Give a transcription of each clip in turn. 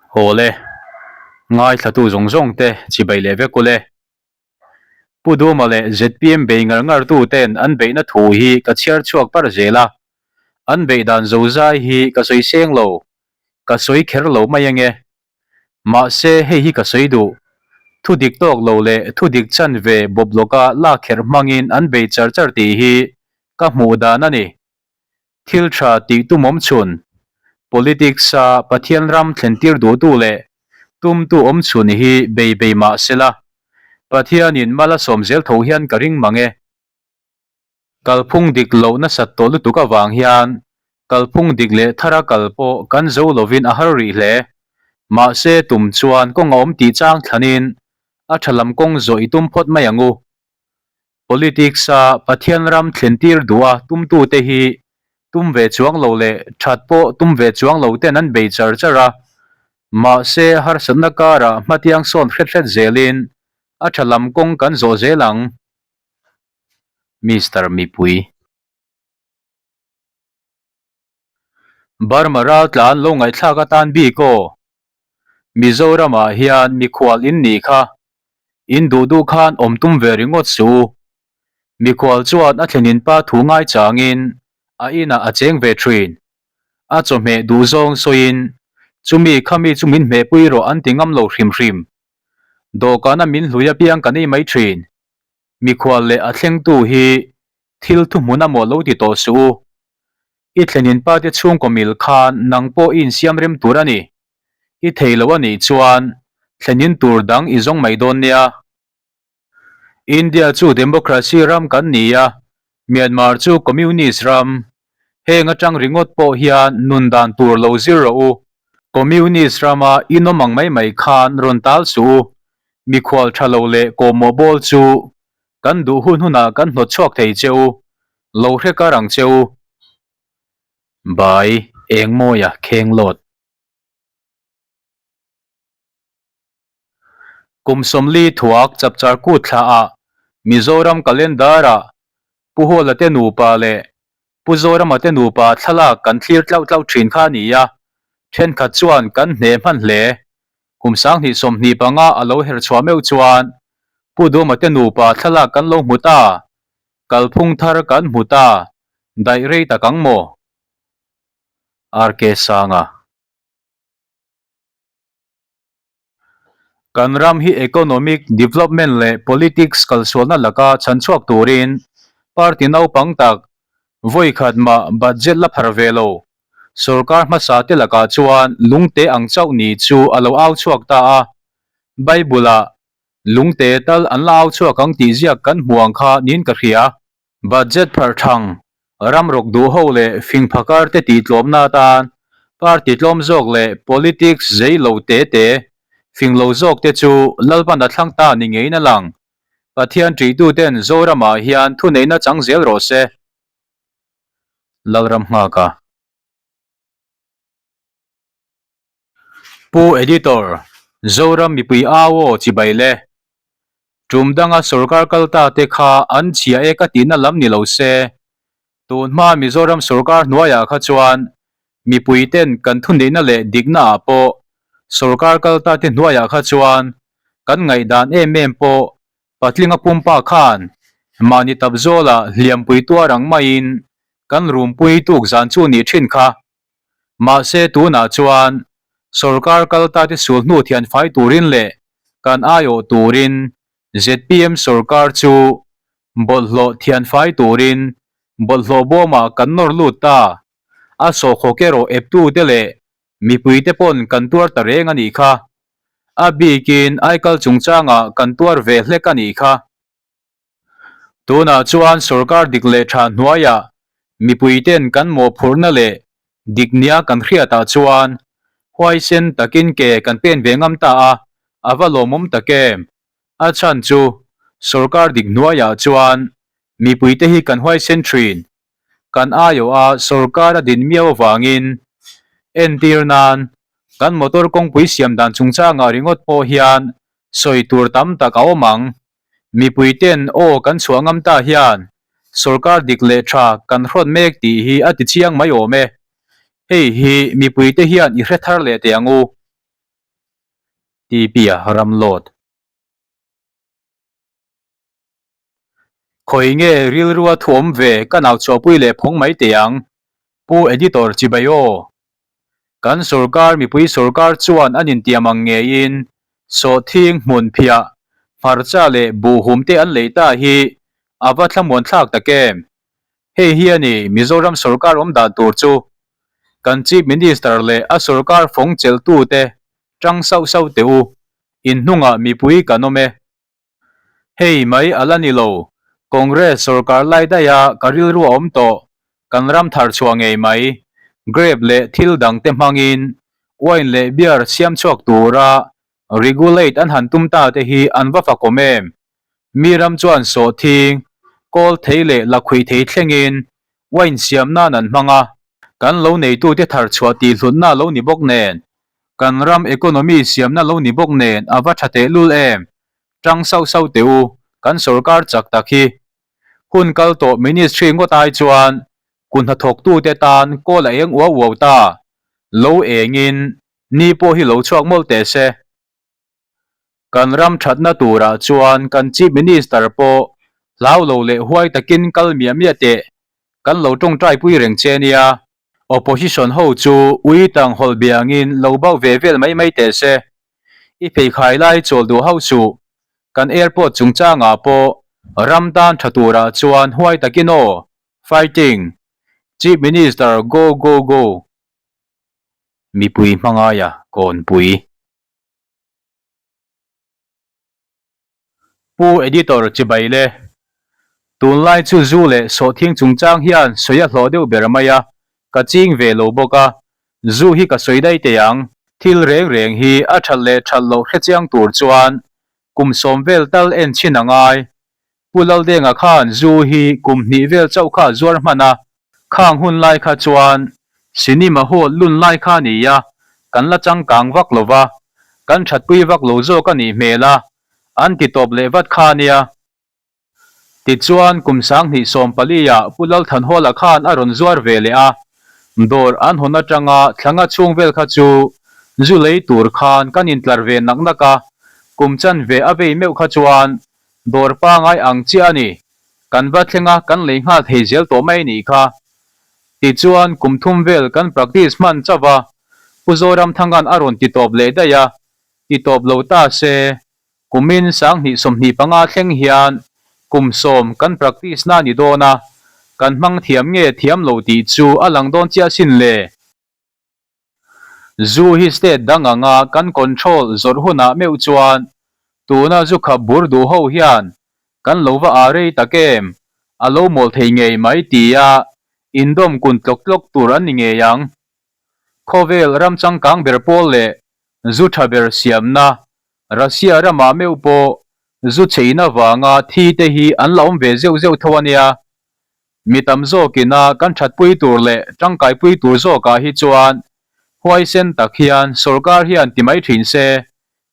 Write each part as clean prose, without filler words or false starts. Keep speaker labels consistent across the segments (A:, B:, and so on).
A: Haw le, ngaithlatu zawng zawng te chibai leh vek ule. Pu Duma leh zpm bei ngar ngar tu ten an beihna thu hi ka chhiar chhuak par zel a, an beih dan zozai hi ka sawi seng lo, ka sawi kher lo mai ange. Mahse hei hi ka sawi duh, thu dik tawk lo leh thu dik chanve bawp lawka lak kherh hmangin an bei char char tih hi ka hmuh dan a ni. Thil tha tih tum awm chhun, Politics-a Pathian ram thlentir duhtu leh tumtu awm chhun hi bei bei mah sela, Pathianin mal a sawm zel tho hian ka ring mang e. Kalphung dik loh nasat tawh lutuk avang hian kalphung dik leh thara kal pawh kan zo lovin a har rih hle. Mahse tum chuan kawng a awm tih chang thlanin a tha lam kawng zawh i tum phawt mai ang u. Politics-a Pathian ram thlentir duha tumtute hi tum ve chuang lo leh that pawh tum ve chuang lo ten an bei char char a, mahse harsatna karah hmatiang sawn hret hret zelin a tha lam kawng kan zawh zel ang. Mister Mipui. Burma raltlan lo ngaihthlak atan bik aw. Mizoramah hian mikhual in nih kha. In duh duh khan awm tum ve ringawt suh u. Mikhual chuan a thlenin pa thu ngai changin a inah a cheng ve thin. A chawhmeh duh zawng sawiin chumi khami chu min hmehpui rawh an ti ngam lo hrim hrim. Dawhkana min hlui apiang kan ei mai thin. Mikhual leh a thlengtu hi thil thuhmun a maw lo ti tawh suh u. I thlenin pa te chhungkaw mil khan nang pawh i insiam rem tur a ni. I thei lo a nih chuan thlenin tur dang i zawng mai dawn nia. India chu democracy ram kan ni a, Myanmar chu communist ram. Heng atang ringawt pawh hian nun dan tur lo zir rawh u. Communist rama inawm ang mai mai khan rawn tal suh u. Mikhual tha lo leh kawhmawh bawl chu kan duh hun hunah kan hnawt chhuak thei che u, lo hre kar ang che u. Bai Engmawia Khenglawt. Kum 40 thuak chapchar kut thla ah Mizoram calendar ah Pu Hawla te nupa leh Pu Zorama te nupa thlalak kan thlir tlauh tlauh thin kha a ni a, thenkhat chuan kan hne hman hle. Kum 2025 a lo her chhuah meuh chuan Pu Duma te nupa thlalak kan lo hmu ta, kalphung thar kan hmu ta, daih rei tak ang maw? RK Sanga. Kan ram hi economic development leh politics kalsualna laka chhanchhuak turin party naupang tak vawi khat mah budget la phar ve lo. Sorkar hmasa te lakah chuan lungte ang chauh ni chu a lo au chhuak ta a, Bible-ah lungte tal an la au chhuak ang tih ziak kan hmu ang kha niin ka hria. Budget pharh thang, ram rawk duh ho leh fing phakar te tih tlawmna atan party tlawm zawk leh politics zei lo te te, fing lo zawk te chu Lalpan a thlang ta ni ngeiin a lang. Pathian ṭihtu ten Zoramah hian thuneihna chang zel rawh se. Lalram nghaka. Pu Editor, Zoram mipui au aw chibai le. Tum danga sorkar kal ta te kha an chhia e ka tihna lam ni lo se. Tun hma Mizoram sorkar hnuaiah kha chuan mipui ten kan thuneihna leh dikna ah pawh sorkar kal ta te hnuaiah kha chuan kan ngaihdan em em pawh patlinga pumpa khan mahni tap zawla hliampui tuar ang maiin kan rumpui tuk zan chu nih thin kha. Mahse tunah chuan sorkar kal ta te sul hnu thian fai turin leh kan aiawh turin zpm sorkar chu bawlhhlawh thian fai turin bawlhhlawh bawmah kan nawr lut ta. A sawhkhawk erawh eptu te leh mipui te pawn kan tuar ta reng a nih kha. A bikin aikal chungchangah kan tuar ve hlek a nih kha. Tunah chuan sorkar dik leh tha hnuaiah mipuiten kan mawhphurhna leh dik nia kan hriatah chuan huaisen takin ke kan pen ve ngam ta a, a va lawmawm tak em? A chhan chu sorkar dik hnuaiah chuan mipuite hi kan huaisen thin. Kan aiawha sorkar a din miau avangin entir nan kan motor kawngpui siam dan chungchangah ringawt pawh hian sawi tur tam tak a awm ang. Mipui ten aw kan chhuah ngam ta hian sorkar dik leh tha kan hrawt mek tih hi a ti chiang mai awm e. Hei hi mipui te hian i hre thar leh teh ang u. TP-a ramlawt. Khawi nge rilrua thu awm ve ka nau chhuahpui leh phawng mai teh ang, Pu Editor chibai aw. Kan sorkar mipui sorkar chuan an intiam ang ngeiin sawhthing hmun phiah, hmarcha leh buhhum te an lei ta hi a va thlamuan thlak tak em? Hei hi a ni Mizoram sorkar awm dan tur chu. Kan Chief Minister leh a sorkar fawng chelhtute tang sauh sauh teh u, inhnungah mipui kan awm e. Hei mai a la ni lo, Congress sorkar lai daiha ka rilru a awm tawh, kan ram thar chhuah ngei mai, grape leh thil dang te hmangin wine leh beer siam chhuak tura regulate an han tum ta te hi an va fakawm em? Mi ram chuan sawhthing, kawl thei leh lakhuih thei thlengin wine siam nan an hmang a, kan lo neitute thar chhuah tih hlutna lo ni bawk nen, kan ram economy siamna lo ni bawk nen a va tha tehlul em? Tang sauh sauh teh u, kan sorkar chak tak hi. Hun kal tawh ministry ngawt ai chuan kut hnathawktute tan kawl a eng uau uau ta. Lo engin ni pawh hi lo chhuak mawlh teh se. Kan ram thatna turah chuan kan Chief Minister pawh hlau lo leh huai takin kal miah miah teh. Kan lo tawngtai pui reng che nia. Opposition ho chu ui tang hawlh biangin lo bauh ve vel mai mai teh se. I pheikhai lai chawl duh hauh suh. Kan airport chungchangah pawh ram tan tha turah chuan huai takin aw. Fighting. Chief Minister go go go. Mipui hmangaia kawnpui. Pu Editor chibai le. Tunlai chu zu leh sawhthing chungchang hian sawi a hlawh deuh ber mai a, ka ching ve lo bawk a, zu hi ka sawi daih teh ang. Thil reng reng hi a that leh that loh hrechiang tur chuan kum sawm vel tal en chhin a ngai. Pu Laldenga khan zu hi kum hnih vel chauh kha a zuar hman a, khang hun lai kha chuan cinema hall lun lai kha a ni a, kan la changkang vak lo va, kan thatpui vak lo zawk a nih hmel a, an ti tawp leh vat kha a nia. Tichuan kum 2014 ah Pu Lalthanhawla khan a rawn zuar ve leh a, dawr an hawn atanga thlanga chhung vel kha chu zu lei tur khan kan intlar ve nak nak a, kum chanve a vei meuh kha chuan Dawr pangai ang chiah a ni. Kan va thleng a, kan lei nghal thei zel tawh mai nih kha. Tichuan, kum thum vel kan practice hman chauh a, Pu Zoramthanga'n a rawn ti tawp leh daih a, ti tawp lo ta se, kumin 2025 thleng hian kum sawm kan practice na ni dawn a, kan hmang thiam nge thiam lo tih chu a lang dawn chiah sin le. Zu hi state dang anga kan control zawrh hunah meuh chuan tuna zu khap bur duh ho hian kan lo va ah rei tak em, a lo mawl thei ngei mai tia indawm kun tlawk tlawk tur an ni ngei ang. Khawvel ram changkang ber pawl leh zu tha ber siamna Russia ramah meuh pawh zu chheina vanga thi te hi an la awm ve zeuh zeuh tho a nia. Mi tam zawkin a kan thatpui tur leh tangkaipui tur zawkah hi chuan huaisen tak hian sorkar hian ti mai thin se,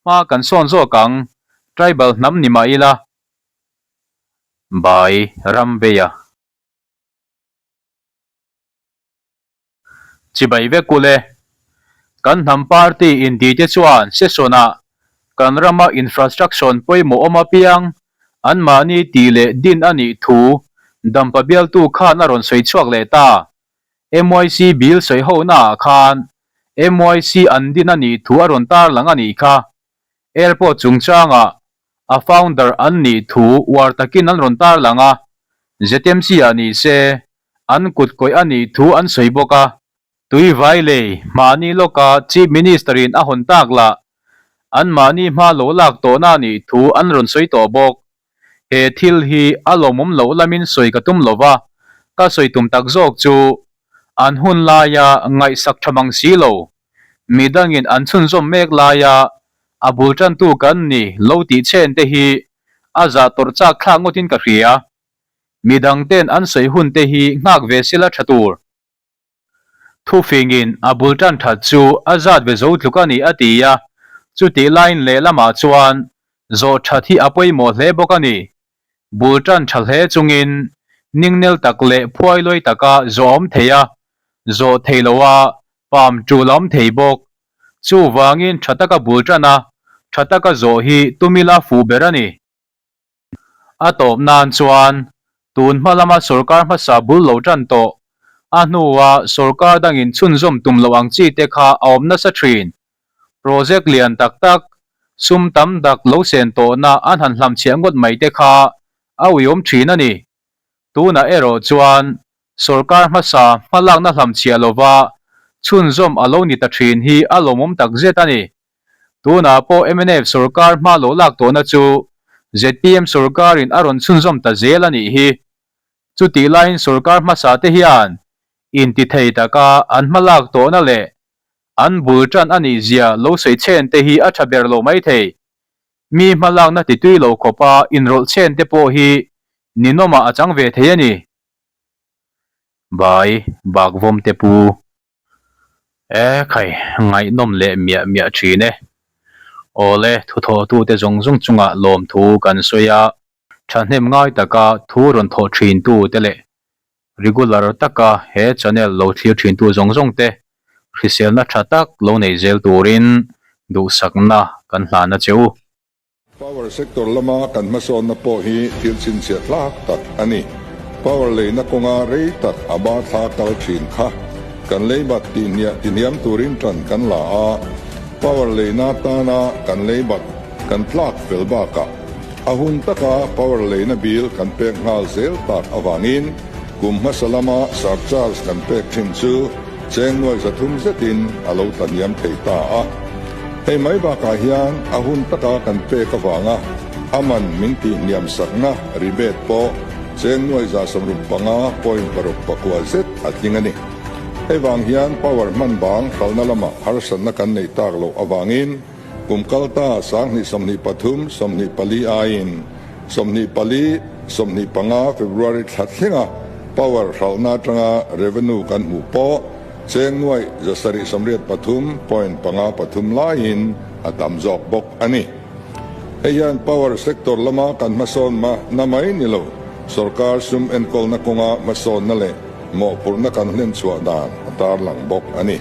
A: hma kan sawn zawk ang, tribal hnam ni mah ila. Bai Ramveia. Chibai vek u le. Kan hnam party inti te chuan session ah kan rama infrastruction pawimawh awm apiang anmahni tih leh din a nih thu Dampa bialtu khan a rawn sawi chhuak leh ta. MYC bill sawi ho naah khan MYC an din a nih thu a rawn tarlang a nih kha. Airport chungchangah a founder an nih thu uar takin an rawn tarlang a, ZMC ah ni se an kut kawih a nih thu an sawi bawk a. Tuivai lei mahni lawka Chief Minister-in a hawn tak lah anmahni hma lo lak tawhna a nih thu an rawn sawi tawh bawk. He thil hi a lawmawm loh lamin sawi ka tum lo va, ka sawi tum tak zawk chu an hun laia ngaihsak tha mang si lo, midangin an chhunzawm mek laia a bul tantu kan ni lo tih chen te hi a zah tawrh chak thlak ngawtin ka hria. Midangten an sawi hun te hi nghak ve sela tha tur. Thufingin a bul tan that chu a zat ve zo tluk a ni a ti a, chutih laiin lehlamah chuan zawh that hi a pawimawh hle bawk a ni. Bul tan tha hle chungin ningnel tak leh phuailuai taka zawh a awm thei a, zawh thei loa pam tul a awm thei bawk. Chuvangin tha taka bul tan a, tha taka zawh hi tum ila fuh ber a ni. A tawp nan chuan tun hma lama sorkar hmasa bul lo tan tawh, a hnua sorkar dangin chhunzawm tum loh ang chi te kha a awm nasa thin. Project lian tak tak, sum tam tak lo sen tawhna an han hlamchhiah ngawt mai te kha a uiawm thin a ni. Tunah erawh chuan sorkar hmasa hmalakna hlamchhiah lova chhunzawm a lo ni ta thin hi a lawmawm takzet a ni. Tunah pawh mnf sorkar hma lo lak tawhna chu zpm sorkarin a rawn chhunzawm ta zel a nih hi. Chutih laiin sorkar hmasa te hian intithei taka an hma lak tawhna leh an bul tan a nih zia lo sawi chhen te hi a tha ber lo mai thei. Mi hma lakna titui lo khawpa inrawlh chhen te pawh hi ninawmah a chang ve thei a ni. Bai Bakvawm te pu. E khai, ngaihnawm leh miah miah thin e. Awle, thuthawhtute zawng zawng chungah lawmthu kan sawi a, thahnem ngai taka thu rawn thawh thintute leh regular taka he channel lo thlir thintu zawng zawng te hriselna tha tak lo nei zel turin duhsakna kan hlan a che u.
B: Power sector lama kan hmasawnna pawh hi thil chhinchhiah tlak tak a ni. Power leina kawnga rei tak a ba thla kal thin kha kan leibat tihniah tihniam turin tan kan la a, power leina tana kan leibat kan tlak fel bakah a hun taka power leina bill kan pek nghal zel tak avangin kum hmasa lama surcharge kan pek thin chu Cheng nuai 300 zetin a lo tlahniam thei ta a. Hei mai bakah hian a hun taka kan pek avanga a man min tihhniam sakna rebate pawh cheng nuai 165.69 zet a tling a ni. Hei vang hian power hman bang hralhna lamah harsatna kan neih tak loh avangin kum kalta 2023 24 aiin 24, 25 February thla thlenga power hralhna atanga revenue kan hmuh pawh cheng nuaih 783.53 laiin a tam zawk bawk a ni. Hei hian power sector lama kan hmasawn na mai ni lo, sorkar sum enkawlna kawnga hmasawnna leh mawhphurhna kan hlen chhuah dan a tarlang bawk a ni.